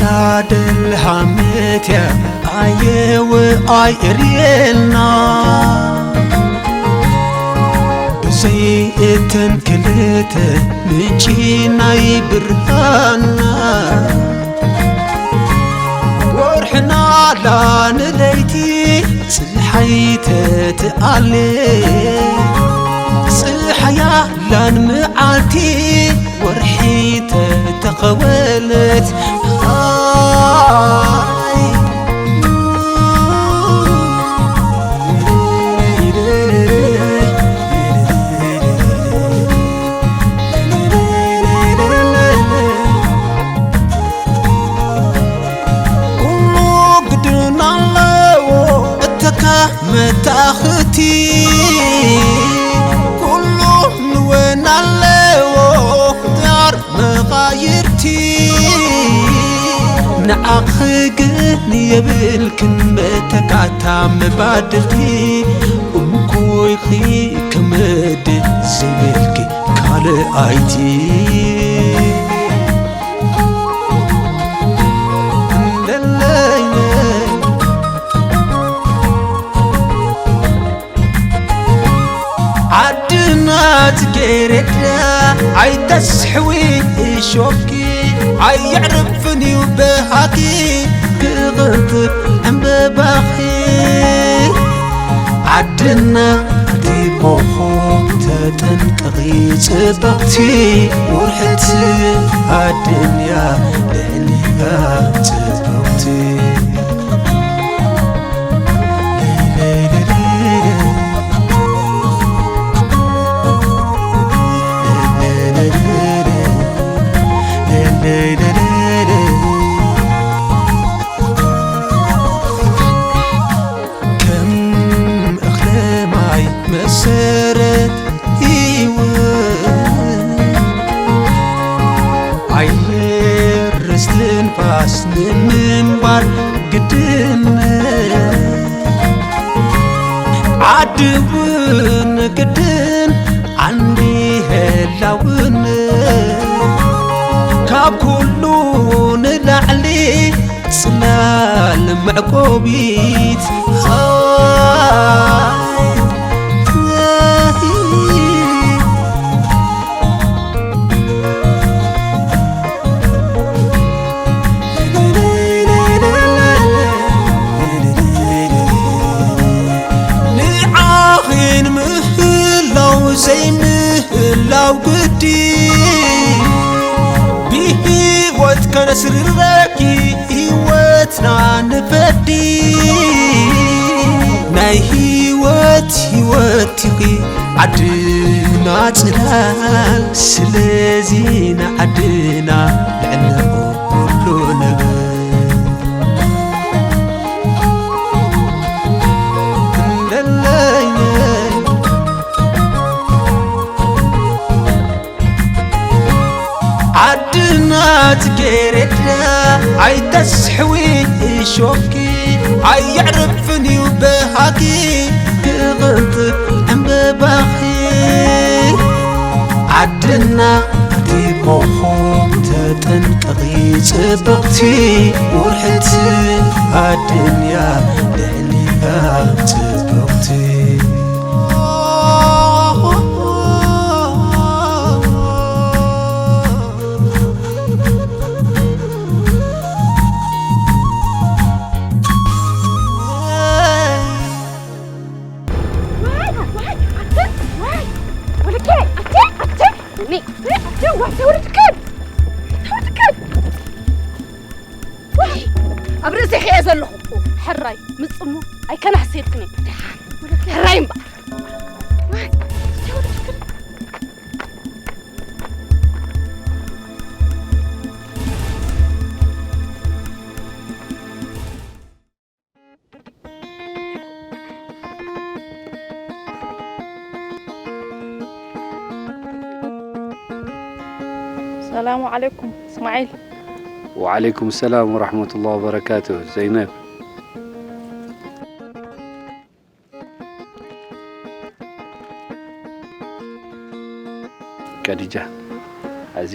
ኣደልሃመትያ ኣየወ ኣይእርየልና ብዘይ እተን ክልተ ምንጪ ናይ ብርሃንና ወርሕና ላንለይቲ ሓይተ ትኣሌ ጽሓያ ላን መዓልቲ ወርሒ ተተኸወለት ኣይ ኩሉ ግድን ኣለዎ እተካ መታኽቲ ኩሉ ንወን ኣለዎ ዳር መቓይርቲ ንዓኺ ግን የብልክን መተካታ መባድልቲ እንኮይኺ ክምድ ዘይብልኪ ካልኣይቲ ዓድና ጽጌረዳ ኣይተስሕዊ እሾኪ ኣየዕርፍን እዩ በሃኪ ክቕንጥብ ዕምበባኺ ዓድና ኣቲ ኮኾብ ተጠንቀቒ ጽብቕቲ ውርሕቲ ኣድንያ ልዕሊኣ ጽብቕቲ ከም እኽለ ማይ መሰረት ህይወት ኣየር እስትንፋስ ንምንባር ግድነት ዓዲ እውን ግድን ዓንዲ ህላውነት ካብ ኩሉ ንላዕሊ ጽላል መዕቆቢት ንዓኺን ምህላው ዘይምህላው ግዲ ብህይወት ከነስርረኪ ህይወትና ንፈዲ ናይ ህይወት ህይወት ኢኺ ዓድና ጽላል ስለዚ ንዓድና ልዕሊ ኩሉ ነገር እንደለየ ዓድና ጽጌረዳ ኣይተስሕዊ እሾኪ ኣየዕርፍን እዩ በሃኪ ክቕንጥብ ዕምበባኺ ዓድና ኣቲ ኮኾብ ተጠንቀቒ ጽብቕቲ ውርሕቲ ኣድንያ ልዕሊኣ ጽብቕቲ ኣብ ርእሰይ ከየ ዘለኹ ሕራይ ምጽሞ ኣይከናሕሰልክን ሕራይ እምበኣር ሰላሙ ዓለይኩም እስማዒል። ወዓለይኩም ሰላም ወራሕመቱላሂ ወበረካቱ ዘይነብ። ከዲጃ፣ ሓዚ።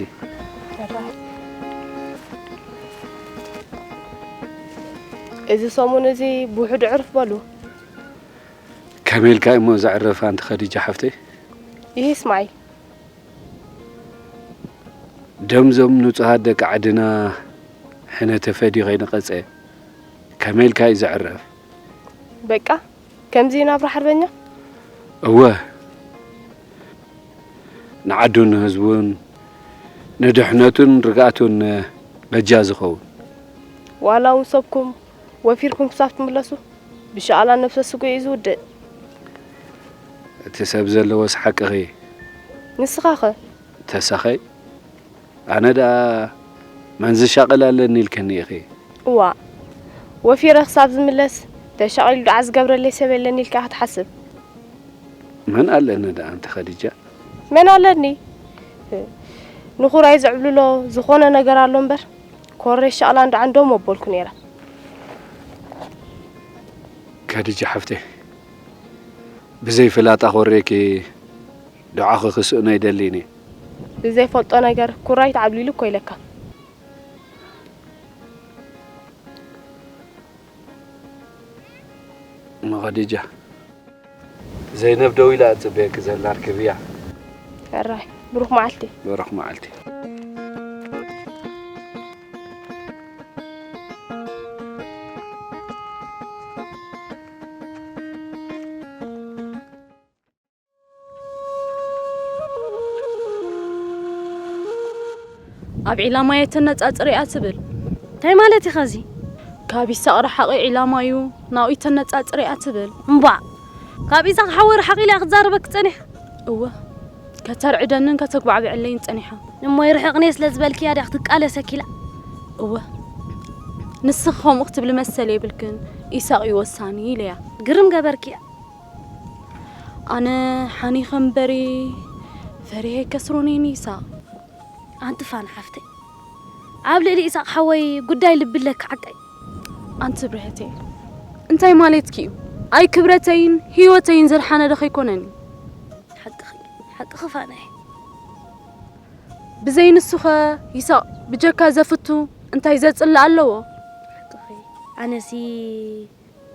እዚ ሰሙን እዚ ብውሕዱ ዕርፍ በሉ። ከመይ ኢልካ እሞ ዘዕርፍ ኣንቲ ኸዲጃ ሓፍተይ? ይህ እስማዒል። ደምዞም ንጹሃት ደቂ ዓድና ሕነ ተፈድዩ ከይንቐጸ ከመይ ኢልካ እዩ ዘዕርፍ? በቃ ከምዚ ይናብሩ ሓርበኛ? እወ፣ ንዓዱን ንህዝቡን ንድሕነቱን ርግኣቱን በጃ ዝኸውን። ዋላ እውን ሰብኩም ወፊርኩም ክሳብ ትምለሱ ብሸኣላ ነብሰ ስጉ እዩ ዝውድእ። እቲ ሰብ ዘለዎስ ሓቅኺ። ንስኻኸ? ተሳኸይ፣ ኣነ ደኣ መን ዝሻቐል ኣለኒ ኢልክኒ ኢኺ? እዋእ፣ ወፊረ ክሳብ ዝምለስ ተሻቒሉ ደኣ ዝገብረለይ ሰብ የለን ኢልካ ክትሓስብ? መን ኣለኒ ደኣ ኣንቲ ኸዲጃ? መን ኣለኒ? ንኹራይ ዘዕብልሎ ዝኾነ ነገር ኣሎ እምበር፣ ኮረሽ ሻቕላ እንዶ ዓንዶም ኣበልኩ ነይረ። ከዲጃ ሓፍተይ፣ ብዘይ ፍላጣ ኮሬኪ ዱዓኺ ክስእኖ ኣይደልን እየ። ብዘይፈልጦ ነገር ኩራይ ተዓብሊሉ እኮ ኢለካ። እሞ ኸዲጃ፣ ዘይነብ ደው ኢላ እትጽበየኪ ዘላ ርክብያ። ሕራይ፣ ብሩኽ መዓልቲ። ብሩኽ መዓልቲ። ኣብ ዒላማ እየ ተነጻጽር እያ ትብል። እንታይ ማለት ኢኻ እዚ? ካብ ይሳቕ ረሓቒ ዒላማ እዩ፣ ናብኡ ተነጻጽር እያ ትብል። እምቧ፣ ካብ ኢሳቕ ሓወይ ርሓቕ ኢላ ክትዛረበኪ ጸኒሓ? እወ፣ ከተርዕደንን ከተጉባዕብዐለይን ጸኒሓ። እሞ ይርሕቕኒ ስለ ዝበልክያ ድያ ክትቃለሰኪ ኢላ? እወ፣ ንስኺ ከምኡ ክትብሊ መሰል የብልክን፣ ኢሳቕ እዩ ወሳኒ ኢለያ። ግርም ገበርክያ። ኣነ ሓኒኸ እምበሪ ፈሪሀ ከስሮን እየ ንይሳቕ። ኣንቲ ፋና ሓፍተይ፣ ኣብ ልዕሊ ኢሳቕ ሓወይ ጉዳይ ልቢ ኣለኪ ሓቀይ። ኣንቲ ብርህተይ፣ እንታይ ማለትኪ እዩ? ኣይ ክብረተይን ህይወተይን ዘድሓነ ዶ ከይኮነኒ? ሓቅኺ፣ ሓቅኺ ፋናይ። ብዘይ ንሱኸ ይሳቕ ብጀካ ዘፍቱ እንታይ ዘጽልእ ኣለዎ? ሓቅኺ፣ ኣነሲ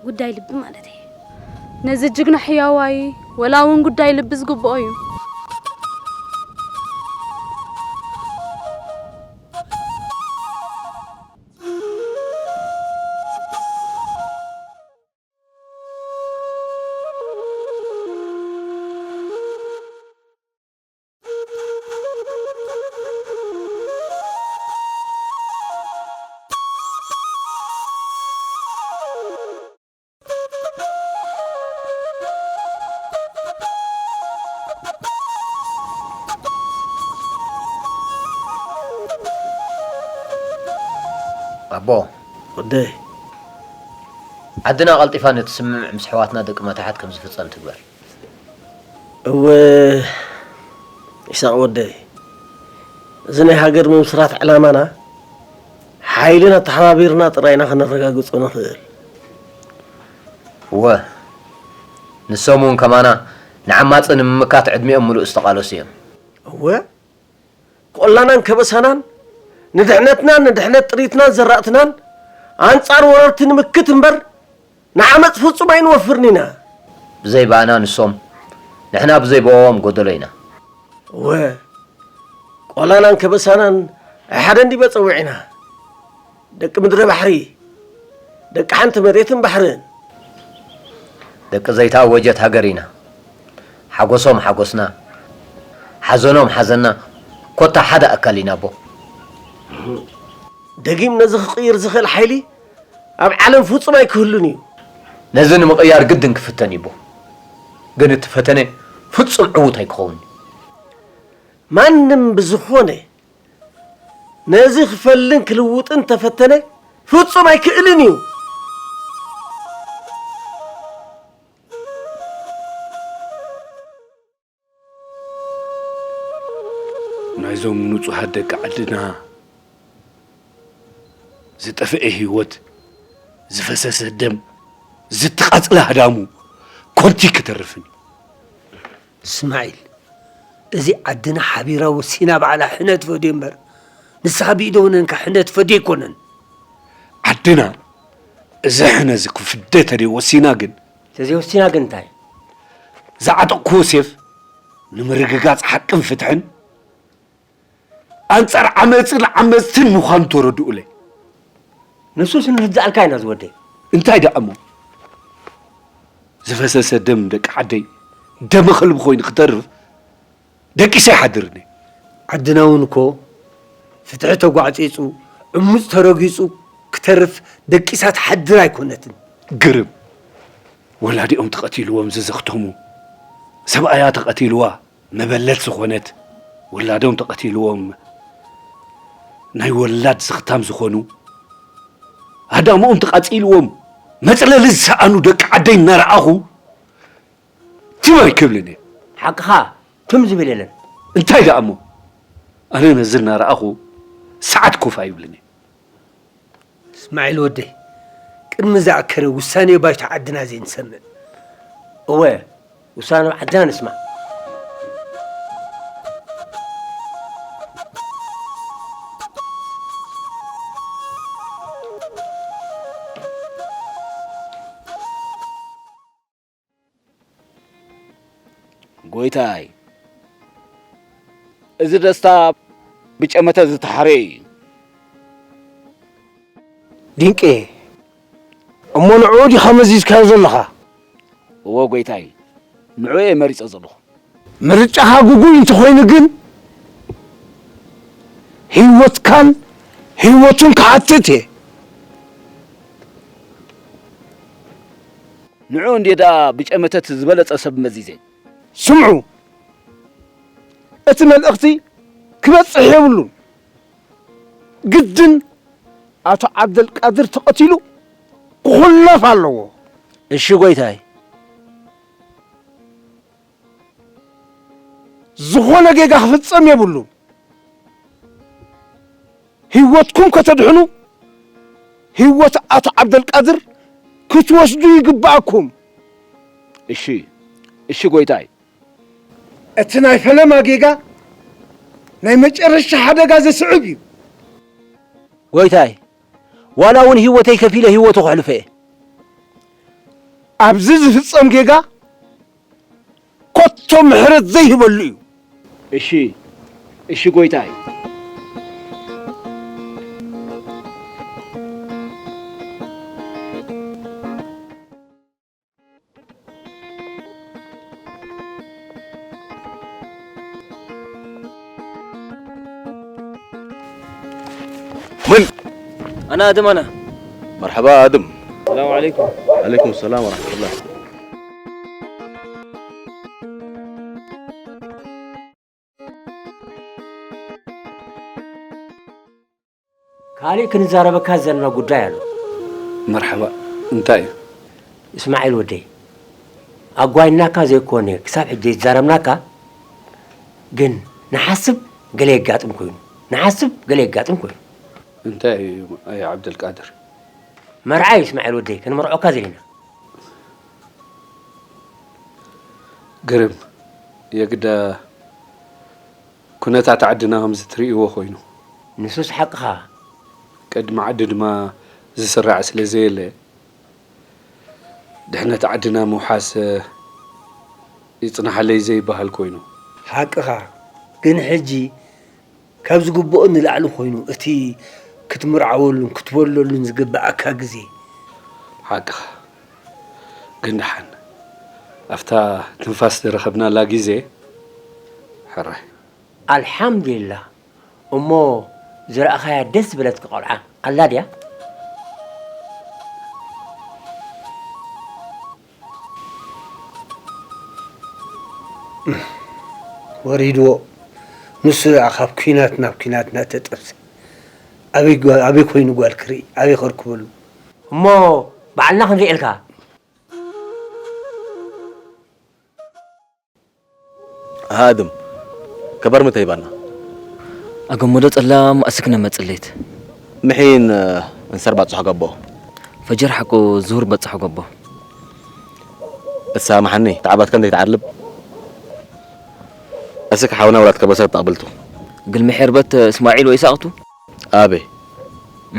ጉዳይ ልቢ ማለት እየ። ነዚ ጅግና ሕያዋይ ወላ እውን ጉዳይ ልቢ ዝግብኦ እዩ። ኣቦ፣ ወደይ። ዓድና ቀልጢፋ ነቲ ስምምዕ ምስ ኣሕዋትና ደቂ መታሕት ከም ዝፍጸም ትግበር። እወ፣ ኢሳቕ ወደይ፣ እዚ ናይ ሃገር ምምስራት ዕላማና ሓይልና ተሓባቢርና ጥራይ ኢና ከነረጋግጾ ንኽእል። እወ፣ ንሶም እውን ከማና ንዓማጺ ንምምካት ዕድሚኦም ምሉእ ዝተቓለሱ እዮም። እወ፣ ቆላናን ከበሳናን፣ ንድሕነትናን ንድሕነት ጥሪትናን ዘራእትናን ኣንጻር ወረርቲ ንምክት እምበር፣ ንዓመጽ ፍጹም ኣይንወፍርን ኢና። ብዘይ ብኣና ንሶም፣ ንሕና ብዘይ ብኦም ጎደሎ ኢና። እወ፣ ቆላናን ከበሳናን ኣይ ሓደ እንዲበ ጸዊዕና። ደቂ ምድረ ባሕሪ፣ ደቂ ሓንቲ መሬትን ባሕርን። ደቂ ዘይተኣወጀት ሃገር ኢና። ሓጎሶም ሓጎስና፣ ሓዘኖም ሓዘንና፣ ኮታ ሓደ ኣካል ኢና ኣቦ። ደጊም ነዚ ክቕይር ዝኽእል ሓይሊ ኣብ ዓለም ፍጹም ኣይክህሉን እዩ። ነዚ ንምቕያር ግድን ክፍተን እዩ ኣቦ። ግን እቲ ፈተነ ፍጹም ዕዉት ኣይክኸውን እዩ። ማንም ብዝኾነ ነዚ ክፈልን ክልውጥን ተፈተነ ፍጹም ኣይክእልን እዩ። ናይዞም ንጹሃት ደቂ ዓድና ዝጠፍኤ ህይወት፣ ዝፈሰሰ ደም፣ ዝተቓጽለ ሃዳሙ ኮንቲ ክተርፍን እዩ። እስማዒል፣ እዚ ዓድና ሓቢራ ወሲና ባዕላ ሕነ ትፈድዮ እምበር፣ ንስኻ ብኢደ ወነንካ ሕነ ትፈድዮ ኣይኮነን። ዓድና እዚ ሕነ እዚ ክፍደ ተደይ ወሲና ግን ተዘይወሲና ግን እንታይ? ዝዓጠቕኩዎ ሴፍ ንምርግጋጽ ሓቅን ፍትሕን ኣንጻር ዓመጽን ዓመጽትን ምዃኑ ተረድኡለይ። ንሱስ ንርድኣልካ ኢና ዝወደይ። እንታይ ደኣ እሞ? ዝፈሰሰ ደም ደቂ ዓደይ ደመ ከልቢ ኮይኑ ክተርፍ ደቂሰ ኣይሓድርን እየ። ዓድና እውን እኮ ፍትሒ ተጓዕጺጹ፣ ዕሙጽ ተረጊጹ ክተርፍ ደቂሳ ትሓድር ኣይኮነትን። ግርም፣ ወላዲኦም ተቐቲልዎም ዝዘኽተሙ፣ ሰብኣያ ተቐቲልዋ መበለት ዝኾነት፣ ወላዶም ተቐቲልዎም ናይ ወላድ ዝኽታም ዝኾኑ፣ ኣዳምኦም ተቓጺልዎም መጽለሊ ዝሰኣኑ ደቂ ዓደይ እናረኣኹ ትም ኣይክብልን እየ። ሓቅኻ፣ ትም ዝብል የለን። እንታይ ደኣ እሞ? ኣነ ነዚ እናረኣኹ ሰዓት ኮፍ ኣይብልን እየ። እስማዒል ወደይ፣ ቅድሚ ዝኣከረ ውሳኔ ባይቶ ዓድና ዘይንሰምዕ። እወ፣ ውሳነ ዓድና ንስማዕ። ጎይታይ፣ እዚ ደስታ ብጨመተ ዝተሓረየ እዩ። ድንቄ፣ እሞ ንዕኡ ዲኻ መዚዝካዮ ዘለኻ? እወ ጎይታይ፣ ንዕኡ እየ መሪጸ ዘለኹ። ምርጫኻ ግጉይ እንተኾይኑ ግን፣ ህይወትካን ህይወቱን ክሓትት እየ። ንዕኡ እንድየ ደኣ ብጨመተት ዝበለጸ ሰብ መዚዘ። ስምዑ፣ እቲ መልእኽቲ ክበጽሕ የብሉን። ግድን ኣቶ ዓብደልቃድር ተቐቲሉ ክኹለፍ ኣለዎ። እሺ ጎይታይ። ዝኾነ ጌጋ ክፍጸም የብሉን። ህይወትኩም ከተድሕኑ፣ ህይወት ኣቶ ዓብደልቃድር ክትወስዱ ይግባኣኩም። እሺ፣ እሺ ጎይታይ። እቲ ናይ ፈለማ ጌጋ ናይ መጨረሻ ሓደጋ ዘስዕብ እዩ። ጎይታይ፣ ዋላ እውን ህይወተይ ከፊለ ህይወቱ ከሕልፎ እየ። ኣብዚ ዝፍጸም ጌጋ ኮቶ ምሕረት ዘይህበሉ እዩ። እሺ፣ እሺ ጎይታይ። من؟ أنا آدم، أنا. مرحبا آدم. السلام عليكم. عليكم السلام ورحمة الله. ካልእ ክንዛረበካ ዘለና ጉዳይ ኣሎ። መርሓባ፣ እንታይ እዩ? እስማዒል ወደይ፣ ኣጓይናካ ዘይኮነ ክሳብ ሕጂ ይዛረብናካ፣ ግን ንሓስብ ገለ የጋጥም ኮይኑ፣ ንሓስብ ገለ የጋጥም ኮይኑ። እንታይ እዩ ኣያ ዓብደልቃድር? መርዓ እዩ እስማዒል ወደይ፣ ክንመርዖካ ዘለና። ግርም፣ የግዳ ኩነታት ዓድና ከምዚ ትርእይዎ ኮይኑ። ንሱስ ሓቅኻ። ቅድሚ ዓዲ ድማ ዝስራዕ ስለ ዘየለ፣ ድሕነት ዓድና ምውሓስ ይጽናሓለይ ዘይበሃል ኮይኑ። ሓቅኻ። ግን ሕጂ ካብ ዝግብኦ ንላዕሊ ኮይኑ፣ እቲ ክትምርዓወሉን ክትወለሉን ዝግብኣካ ግዜ። ሓቅኻ። ግን ደሓን፣ ኣብታ ትንፋስ ዝረኸብናላ ግዜ፣ ሕራይ። ኣልሓምዱሊላህ። እሞ ዝረኣኻያ ደስ ዝበለትካ ቆልዓ ኣላ ድያ? ወሪድዎ። ንሱ ደኣ ካብ ኲናት ናብ ኲናት እናተጠብሰ። ኣበይ ጓ-፣ ኣበይ ኮይኑ ጓል ክርኢ? ኣበይ ከርክበሉ? እሞ ባዕልና ክንሪኤልካ። ሃድም፣ ከበር ምተይባና። ኣገሞዶ ጸላም ኣስክነ መጽሌት። ምሒን እንሰር ባጽሖ ገቦ። ፈጀር ሓቁ ዙር በጽሖ ገቦ። እሳ መሓኒ፣ ተዓባትከ እንተይተዓልብ። እስክ ሓውና ውላድ ከበሰር ተቕብልቱ። ግልሚ ሔርበት እስማዒል ወይ ሳቕቱ? ኣቤ።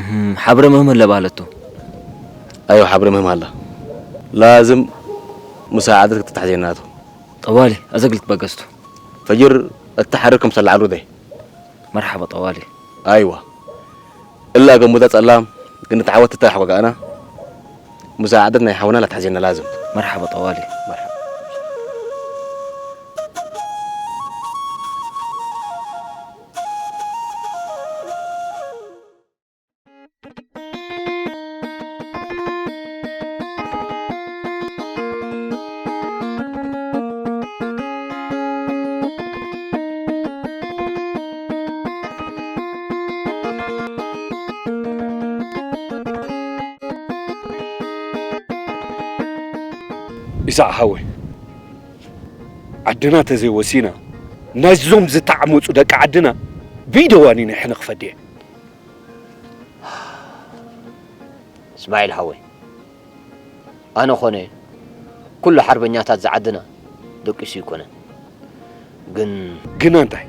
እህም፣ ሓብረ ምህም ለባህለቱ። أيوة، حبر مهم هلا. لازم مساعدتك تتحزيناتو. طوالي، أزقلت بقستو. فجر التحرك مسلع الودي. مرحبا طوالي. أيوة. إلا قم بدا سلام، قلنا تعودت تاح وقعنا. مساعدتنا يا حونا لا تحزينا لازم. مرحبا طوالي. مرحبا. ኢሳቕ ሓወይ፣ ዓድና ተዘይወሲና፣ ናይዞም ዝተዓመፁ ደቂ ዓድና ብኢደ ዋኒነ ሕነ ክፈድየ። እስማዒል ሓወይ፣ ኣነ ኾነ ኩሉ ሓርበኛታት ዝዓድና ደቂሱ ይኮነን። ግን ግን እንታይ?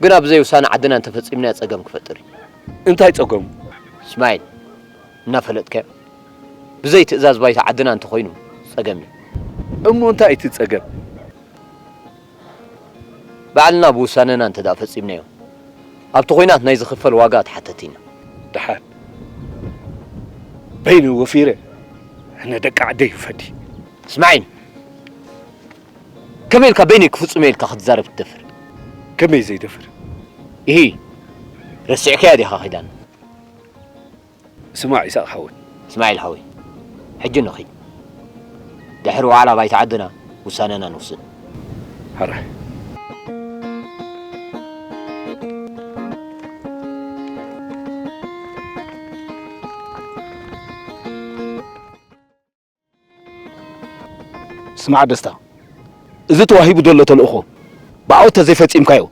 ግን ኣብ ዘይውሳነ ዓድና እንተፈጺምናዮ ጸገም ክፈጥር እዩ። እንታይ ጸገሙ? እስማዒል፣ እናፈለጥካዮ፣ ብዘይ ትእዛዝ ባይታ ዓድና እንተኾይኑ ጸገም እዩ። እሞ እንታይ እቲ ጸገም? ባዕልና ብውሳነና እንተ ደኣ ፈጺምናዮ፣ ኣብቲ ኹናት ናይ ዝኽፈል ዋጋ ተሓተቲ ኢና። ደሓን በይነ ወፊረ፣ ሕነ ደቂ ዓደይ ይፈዲ። እስማዒል፣ ከመይ ኢልካ በይነይ ክፍጽም እየ ኢልካ ክትዛረብ ትደፍር? ከመይ ዘይደፍር? ኢሂ፣ ረሲዕካያ ዲኻ ኪዳን? ስማዕ ኢሳቕ ሓወይ። እስማዒል ሓወይ፣ ሕጂ ንኺድ። ድሕሪ ዋዕላ ባይታ ዓድና ውሳነና ንውስን። ሕራይ። ስማዕ ደስታ፣ እዚ ተዋሂቡ ዘሎ ተልእኾ ብዓወት ተዘይፈጺምካዮ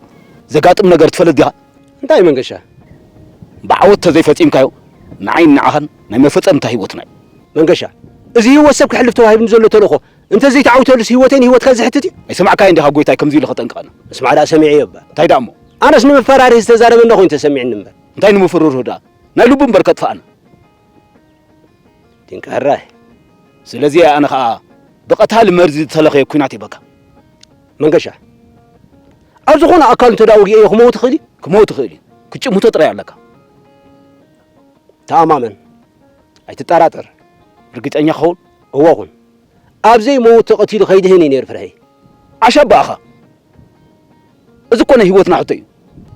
ዘጋጥም ነገር ትፈልጥ ዲኻ? እንታይ መንገሻ? ብዓወት ተዘይፈጺምካዮ ንዓይን ንዓኻን ናይ መፈጸምታ ህይወትና እዩ። መንገሻ፣ እዚ ህይወት ሰብ ክሕልፍ ተዋሂቡኒ ዘሎ ተልእኾ እንተዘይተዓዊተሉስ ህይወተይን ህይወትካን ዘሕትት እዩ? ኣይሰማዕካዮን ዲኻ ጎይታይ ከምዚ ኢሉ ከጠንቅቐና? እስማዕ ደኣ ሰሚዐዮ እባ። እንታይ ደኣ እሞ? ኣነስ ንመፈራርሂ ዝተዛረበ እንዶ ኮይኑ ተሰሚዕኒ እምበር። እንታይ ንምፍርርሁ ደኣ? ናይ ልቡ እምበር ከጥፍኣና። ድንቂ ሕራይ። ስለዚ ኣነ ኸኣ ብቐታሊ መርዚ ዝተለኸየ ኲናት ይበካ። መንገሻ፣ ኣብ ዝኾነ ኣካሉ እንተ ደኣ ወጊኤዮ ክመውት ይኽእል እዩ? ክመውት ይኽእል እዩ። ክጭምቶ ጥራይ ኣለካ። ተኣማመን። ኣይትጠራጠር። ርግጸኛ ክኸውን? እወ ኩን። ኣብ ዘይመውት ተቐቲሉ ከይድህን እዩ ነይሩ ፍርሐይ። ዓሻ በኣኻ። እዚ እኮ ናይ ህይወትና ሕቶ እዩ።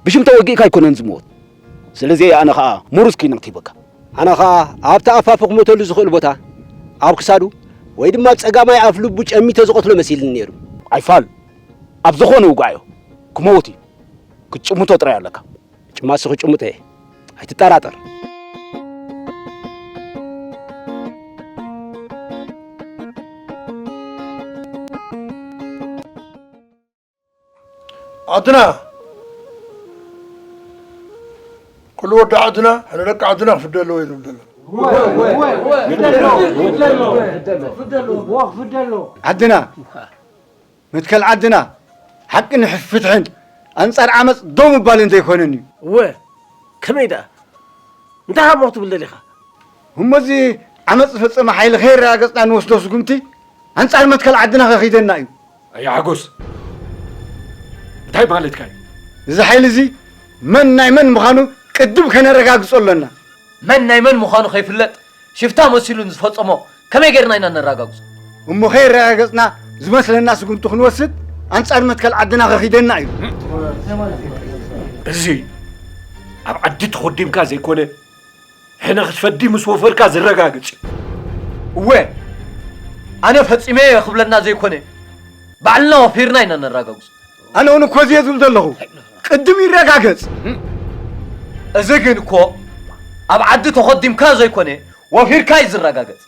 ብሽም ተወጊእካ ኣይኮነን ዝመወት። ስለዚ ኣነ ኸኣ ምሩዝ ኲናት ሂበካ። ኣነ ኸኣ ኣብቲ ኣፋፉ ክሞተሉ ዝኽእል ቦታ ኣብ ክሳዱ ወይ ድማ ኣብ ጸጋማይ ኣፍ ልቡ ጨሚተ ዝቐትሎ መሲልኒ ነይሩ። ኣይፋል። ኣብ ዝኾነ ውጋዮ ክመውት እዩ። ክትጭምቶ ጥራይ ኣለካ። ጭማሱ ክጭምቶ እየ። ኣይትጠራጠር። ዓድና፣ ኩሉ ወዲ ዓድና፣ ሕነ ደቂ ዓድና ክፍደ ኣለዎ እዩ ዝብል ዘሎ። ዓድና፣ መትከል ዓድና፣ ሓቅን ፍትሕን ኣንጻር ዓመጽ ደው ምባል እንተይኮነን እዩ። እወ፣ ከመይ ደኣ? እንታይ ሃቦ ክትብል ደሊኻ? እሞ እዚ ዓመጽ ዝፈጸመ ሓይሊ ከየረጋገጽና ንወስዶ ስጉምቲ ኣንጻር መትከል ዓድና ከኺደና እዩ። ኣያ ሓጎስ፣ እንታይ ማለትካ እዩ? እዚ ሓይሊ እዚ መን ናይ መን ምዃኑ ቅድም ከነረጋግጾ ኣሎና። መን ናይ መን ምዃኑ ከይፍለጥ ሽፍታ መሲሉ ንዝፈጸሞ ከመይ ጌርና ኢና ነረጋግጾ? እሞ ከየረጋገጽና ዝመስለና ስጉምቲ ክንወስድ ኣንጻር መትከል ዓድና ከኺደና እዩ። እዚ ኣብ ዓዲ ተኾዲምካ ዘይኮነ፣ ሕነ ክትፈዲ ምስ ወፈርካ ዝረጋገጽ እዩ። እወ፣ ኣነ ፈጺመ እየ ክብለና ዘይኮነ፣ ባዕልና ወፊርና ኢና ነረጋግጾ። ኣነ እውን እኮ እዚ እየ ዝብል ዘለኹ። ቅድም ይረጋገጽ። እዚ ግን እኮ ኣብ ዓዲ ተኾዲምካ ዘይኮነ፣ ወፊርካ እዩ ዝረጋገጽ።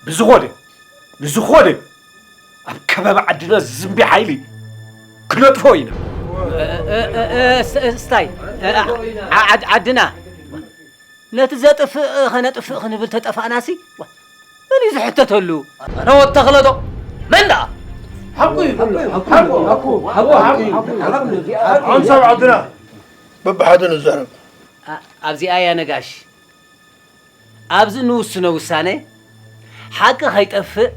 ብዝኾነ፣ ብዝኾነ፣ ኣብ ከባቢ ዓድና ዝዝንቢ ሓይሊ ክነጥፎ ኢና። እ፣ እ፣ እ፣ እ፣ ስ-፣ ስታይ፣ እ፣ ዓ-፣ ዓድ-፣ ዓድና ነቲ ዘጥፍእ ከነጥፍእ ክንብል ተጠፋእናሲ፣ ዋ፣ መን እዩ ዝሕተተሉ? ኣነ ወተኽለዶ? መን ደኣ? ሓቁ እዩ። ሓንሳብ ዓድና በብሓደ ንዛረብ። ኣ-፣ ኣብዚኣ እያ ነጋሽ። ኣብዚ እንውስኖ ውሳነ ሓቂ ከይጠፍእ፣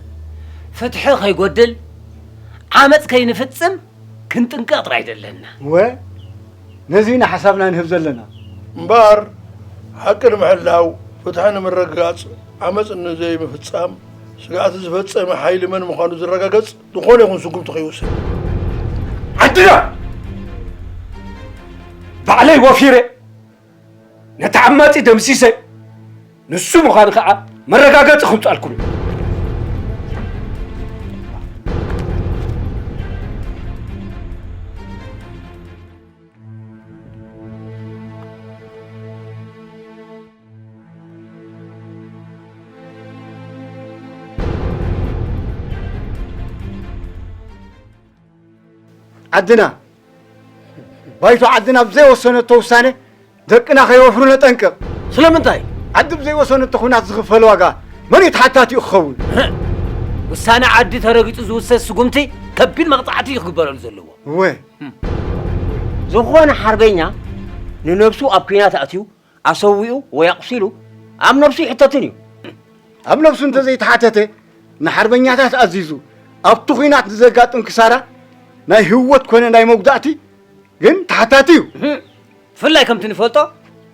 ፍትሒ ከይጎድል፣ ዓመጽ ከይንፍጽም ክንጥንቀቕ ጥራይ ደለና። እወ፣ ነዚ ኢና ሓሳብና ንህብ ዘለና። እምበኣር፣ ሓቂ ንምሕላው፣ ፍትሒ ንምርግጋጽ፣ ዓመጽ ንዘይምፍጻም፣ ስግኣት ዝፈጸመ ሓይሊ መን ምዃኑ ዝረጋገጽ ዝኾነ ይኹን ስጉምቲ ከይውሰድ። ዓድና ባዕለይ ወፊረ ነቲ ዓማጺ ደምሲሰ፣ ንሱ ምዃኑ ኸዓ መረጋገጺ ከምጽኣልኩም እየ። ዓድና፣ ባይቶ ዓድና ብዘይወሰነቶ ውሳነ ደቅና ከይወፍሩ ነጠንቅቕ። ስለምንታይ? ዓዲ ብዘይወሰነቶ ኹናት ዝኽፈል ዋጋ መን እዩ ተሓታቲኡ ክኸውን? ውሳነ ዓዲ ተረጊጹ ዝውሰድ ስጉምቲ ከቢድ መቕጻዕቲ እዩ ክግበረሉ ዘለዎ። እወ። ዝኾነ ሓርበኛ ንነብሱ ኣብ ኲናት ኣእትዩ ኣሰዊኡ ወይ ኣቑሲሉ ኣብ ነብሱ ይሕተትን እዩ። ኣብ ነብሱ እንተዘይተሓተተ ንሓርበኛታት ኣዚዙ ኣብቲ ኲናት ንዘጋጥም ክሳራ ናይ ህይወት ኮነ ናይ መጉዳእቲ ግን ተሓታቲ እዩ። እህም። ብፍላይ ከምቲ ንፈልጦ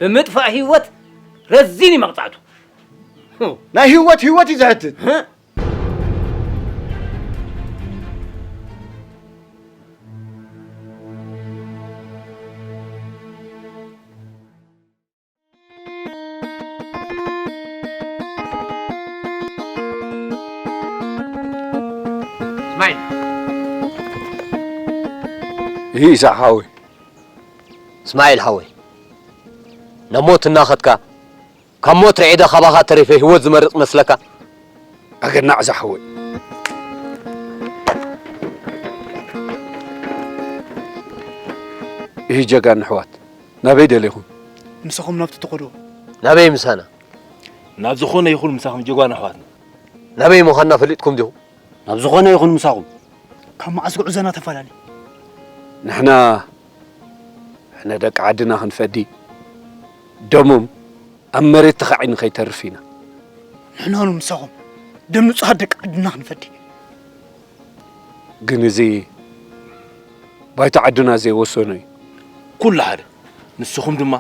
ብምጥፋእ ህይወት ረዚን እዩ መቕጻዕቱ። ናይ ህይወት ህይወት እዩ ዘሕትት። እህም። እስማዒል። ይህ ኢሳቅ ሓወይ። እስማዒል ሓወይ፣ ናብ ሞት እናኸድካ፣ ካብ ሞት ርዒደ ካባኻ ተሪፈ ህይወት ዝመርጽ መስለካ? ኣገናዕ ዝሓወይ። ይህ ጀጋኑ ኣሕዋት፣ ናበይ ደሊኹም? ምሳኹም ናብቲ ትኸድዎ። ናበይ ምሳና? ናብ ዝኾነ ይኹን ምሳኹም ጀጋኑ ኣሕዋትና። ናበይ ምዃንና ፈሊጥኩም ዲኹም? ናብ ዝኾነ ይኹን ምሳኹም። ካብ መዓስ ጉዕዞና ተፈላለዩ? ንሕና፣ ንሕና ደቂ ዓድና ክንፈዲ፣ ደሞም ኣብ መሬት ተኻዒ ንኸይተርፍ ኢና። ንሕና እውን ምሳኹም ደም ንጹሃት ደቂ ዓድና ክንፈዲ። ግን እዚ ባይቶ ዓድና ዘይወሰኖ እዩ። ኩሉ ሓደ። ንስኹም ድማ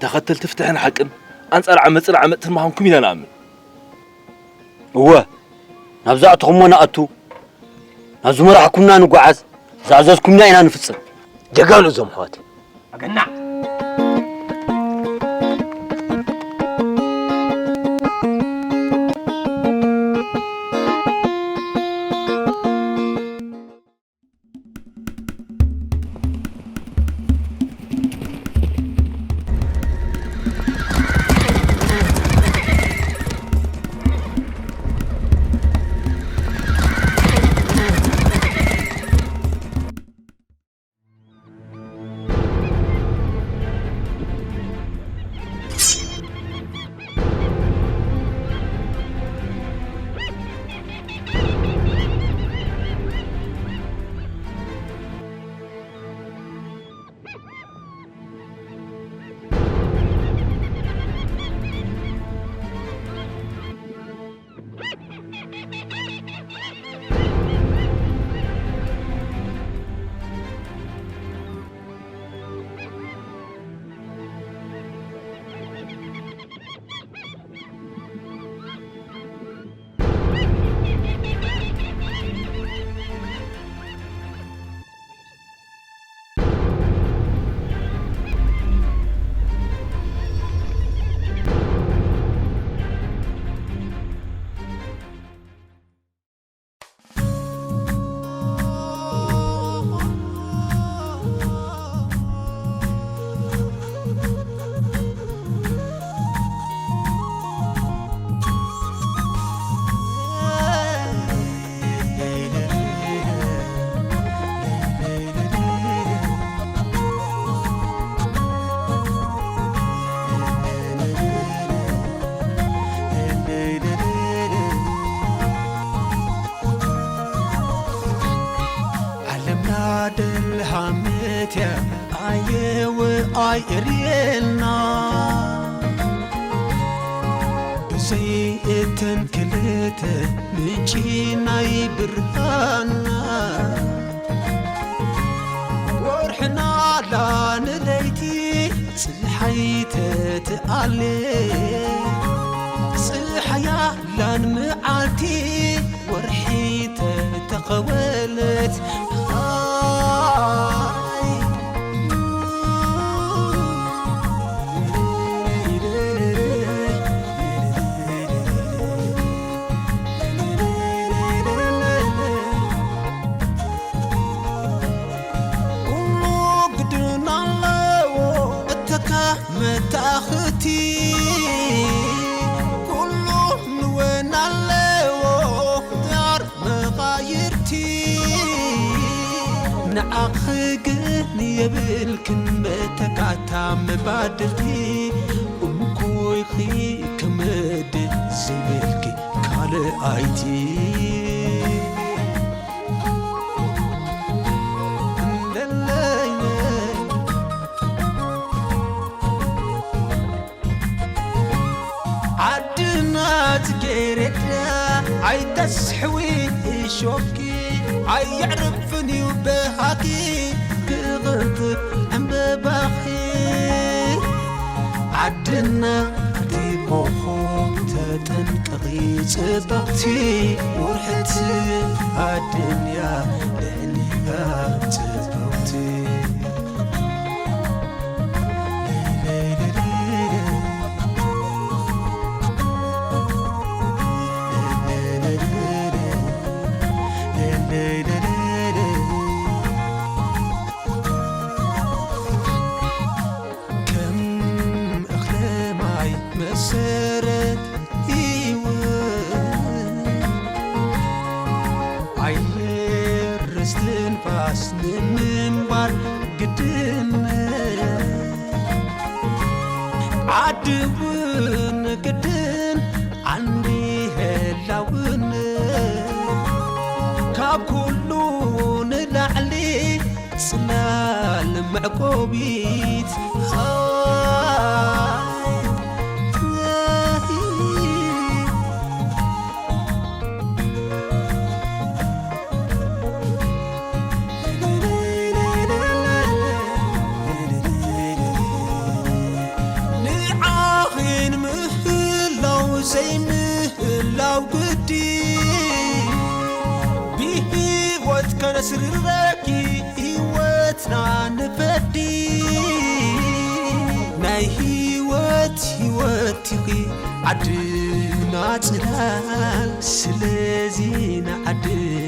ተኸተልቲ ፍትሕን ሓቅን ኣንጻር ዓመጽን ዓመጽትን ምዃንኩም ኢና ንኣምን። እወ፣ ናብ ዘእተኹምዎ ንኣቱ፣ ናብ ዝመራሕኩምና ንጓዓዝ፣ ዝኣዘዝኩምና ኢና ንፍጽም። ጀጋኑ እዞም ኣሕዋተይ። ኣገናዕ። ዓለምና ደልሃመት እያ ኣየወ ኣይእርየልና። ዘይእተን ክልተ ምንጪ ናይ ብርሃንና፣ ወርሕና ኣላ ንለይቲ፣ ጽሓይ ተትኣሌ፣ ጽሓያ ኣላ ንመዓልቲ፣ ወርሒ ተተኸወለት። ኣይ። ኩሉ ግድን ኣለዎ እተካ መታኽቲ፣ ኩሉ ንወን ኣለዎ ዳር መቓይርቲ። ንዓኺ ግን የብልክን መተካእታ መባድልቲ፣ እንኮይኺ ክምድር ዘይብልኪ ካልኣይቲ። ዓድና ጽጌረዳ ኣይተስሕዊ እሾኪ፣ ኣየዕርፍን እዩ በሃኪ ክቕንጥብ ዕምበባኺ። ዓድና ኣቲ ኮኾብ ተጠንቀቒ ጽብቕቲ፣ ውርሕቲ ዓድንያ ልዕሊኻ ጽብቕቲ። ከም እኽለ ማይ መሰረት ህይወት፣ ኣየር እስትንፋስ ንምንባር ግድን፣ ዓዲ እውን ግድን ዓንዲ ህላውነት፣ ካብ ኩሉ ንላዕሊ ጽላል መዕቆቢት። ንዓኺን ምህላው ዘይምህላው ግዲ፣ ብህይወት ከነስርረኪ ህይወትና ንፈዲ። ናይ ህይወት ህይወት ኢኺ ዓድና ጽላል፣ ስለዚ ንዓድና